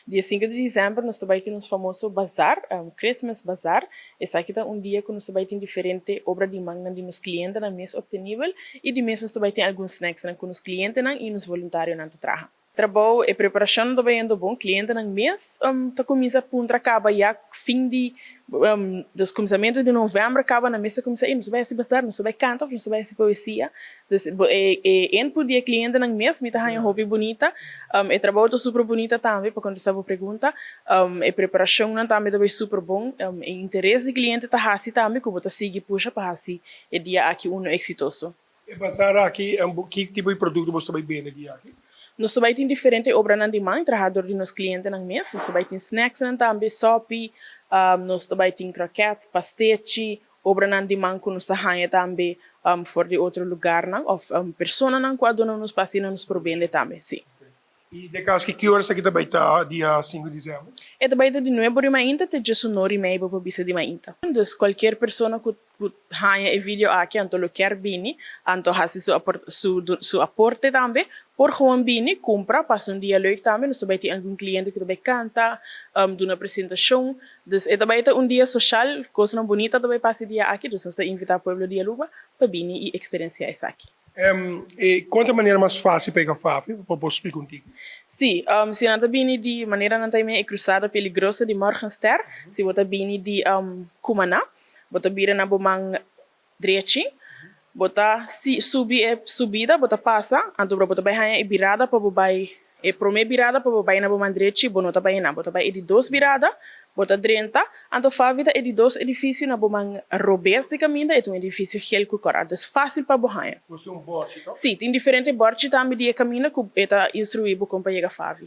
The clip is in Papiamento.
Dia 5 di december nos ta bay tin nos famoso bazaar, Christmas Bazaar. Esaki ta un dia cu nos ta bay tin diferente obra di man di nos clientenan mes obtenibel y di mes nos ta bay tin algun snacks cu nos clientenan y nos voluntarionan ta traha. Trabou e preparacion ta bayendo bon, clientenan mes ta cuminsa puntra caba ya fin di dus cuminsamento di november caba nan mes ta cuminsa: "Nos ta bay haci bazaar, nos ta bay canta of nos ta bay haci poesia?" Dus e input di clientenan mes mi ta haya hopi bunita. E trabou ta super bunita tambe, pa contesta e pregunta. E preparacion nan tambe ta super bon. E interes di cliente ta hasi tambe cu bo ta sigui pusha pa hasi e dia aki uno exitoso. E bazaar aki, ki tipo di producto boso ta bay bende dia aki? Nos ta bay tin diferente obra di man, traha door di nos clientenan mes. Nos ta bay tin snacks tambe, sopi, nos ta bay tin kroket, pastechi, obra di man cu nos ta haya tambe for di otro lugarnan, of personanan cu a duna nos pa asina nos por bende tambe, si. Y den caso, ki ora esaki tambe ta dia 5 di december? E tambe ta di 9 di mainta te 19:30 pa bisa di mainta. Dus cualkier persona cu haya e video aki, anto lo kier bini, anto hasi su aporte tambe, por gewoon bini, cumpra, pasa un dia leuk tambe. Nos tambe tin algun cliente cu tambe canta, duna presentacion. Dus e tambe ta un dia social, cos nan bunita tambe pasa e dia aki, dus nos ta invita pueblo di Aruba pa bini y experiencia esaki. Y con ta e manera mas facil pa yega FAVI, pa por splica contigo? Si, si nan ta bini di manera nan tin e cruzada peligroso di Morgenster, si bo ta bini di Cumana, bo ta bira na bo man drechi, bo ta si, subi e subida, bo ta pasa, anto bo ta bay haya e birada pa bay e prome birada pa bay na bo man drechi, bo no ta bay na, bo ta bay e di dos birada, bo ta drenta, anto FAVI ta e di dos edificio na bo man robes di caminda, e un edificio geel cu cora, dus facil pa bo haya. Bo tin un bord, anto? Si, tin diferente bord tambe di caminda cu ta instrui bo con pa yega FAVI.